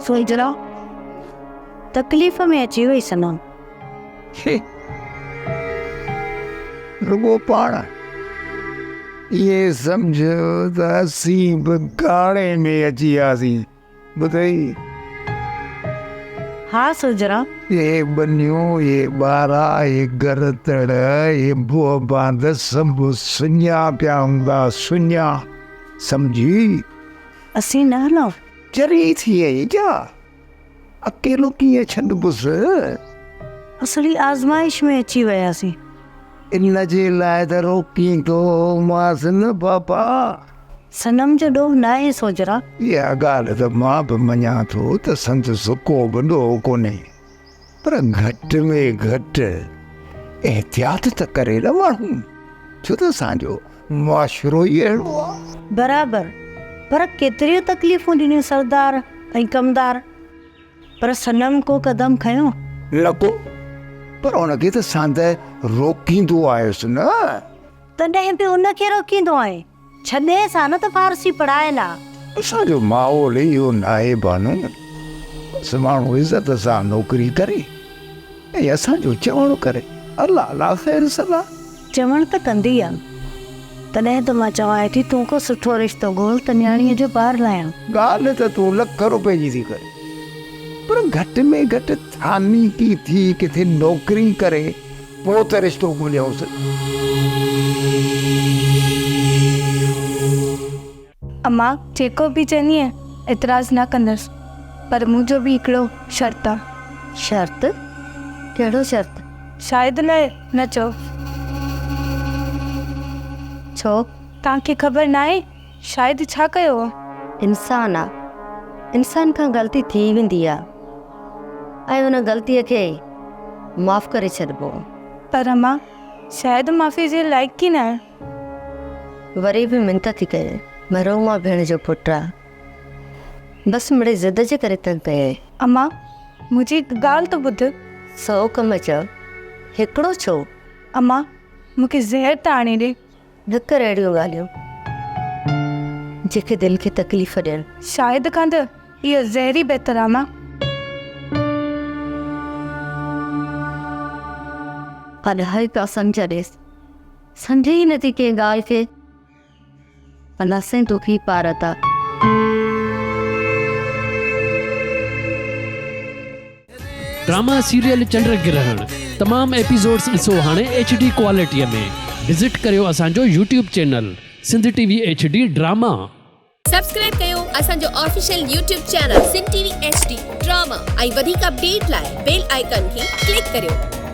سوجهرا، تڪليف ۾ اچي وئي صنم. رڳو پاڻ ائين سمجهه ته اسين به گاڙي ۾ اچي وياسين. ٻڌئي؟ ها سوجهرا. اهي ٻنيون، اهي ٻارا، اهي گهر تڙ، اهي بوهه باند سڀ سڃا پيا هوندا، سڃا. سمجهي؟ اسين نه هلون؟ چري ٿي وئين ڇا؟ اڪيلو ڪيئن ڇڏبس؟ اصلي آزمائش ۾ اچي وياسين. ان جي لاء ته روڪيندو هومانس نه بابا. صنم جو ڏوهه ناهي سوجهرا. اها ڳالهه ته مان به مڃان ٿو ته سندس ڪو به ڏوهه ڪونهي پر گهٽ ۾ گهٽ احتياط ته ڪري نه ماڻهو ڇو ته اسان جو معاشرو ئي اهڙو آ. برابر پر ڪيتريون تڪليفون ڏنيون سردار ۽ ڪمدار پر صنم ڪو قدم کنيو؟ نه ڪو پر ان کي ته ساندهه روڪيندو آيس نه. تڏهن به ان کي روڪيندو آهين؟ ڇڏيس ها نه ته فارسي پڙهائين ها. اسان جو ماحول ئي اهو ناهي بانو. بس ماڻهو عزت سان نوڪري ڪري ۽ اسان جو چوڻ ڪري. الله لا خير صلاح. چوڻ ته ڪندي آ. تڏهن ته مان چوانء ٿي تون ڪو سٺو رشتو ڳول ته نياڻيء جو بار لاهيان. ڳالهه ته تون لک روپين جي ٿي ڪرين پر گهٽ ۾ گهٽ ٿانيڪي ٿي ڪٿي نوڪري ڪري پوء ته رشتو ڳوليائونس. امان، جيڪو به چوندينء، اعتراض نه ڪندس، پر منهنجو به هڪڙو شرط آ. شرط؟ ڪهڙو شرط؟ شاهد لاء نه چئو. ڇو؟ توهان کي خبر ناهي شاهد ڇا ڪيو آ؟ انسان آ، انسان کان غلطي ٿي ويندي آ ۽ ان غلطيء کي معاف ڪري ڇڏبو. پر امان، شاهد معافيء جي لائق ئي ناهي. وري به منت ٿي ڪيائين. مرحومه ڀيڻ جو پٽ آ. بس مڙئي ضد جي ڪري تنگ ڪيائين. امان، منهنجي هڪ ڳالهه ته ٻڌ. سئو ڪم چئو، هڪڙو ڇو؟ امان، مون کي زهر ته آڻي ڏي. نه ڪر اهڙيون ڳالهيون، جيڪي دل کي تڪليف ڏين. شاهد کان ته اهو زهر ئي بهتر آ امان. الاهي پيا سمجهه ڏيس. سمجهي ئي نٿي ڪنهن ڳالهه کي. الله سائين توکي ئي پار عطا. ڊراما سيريل چنڊ گرهڻ تمام ايپيسوڊس ڏسو هاڻي ايڇ ڊي ڪوالٽي ۾ وزٽ ڪريو اسان جو YouTube channel Sindh T V H D drama. Subscribe ڪيو اسان جو official YouTube channel Sindh T V H D drama ۽ وڌيڪ اپڊيٽ لاء بيل آئيڪان کي ڪلڪ ڪريو.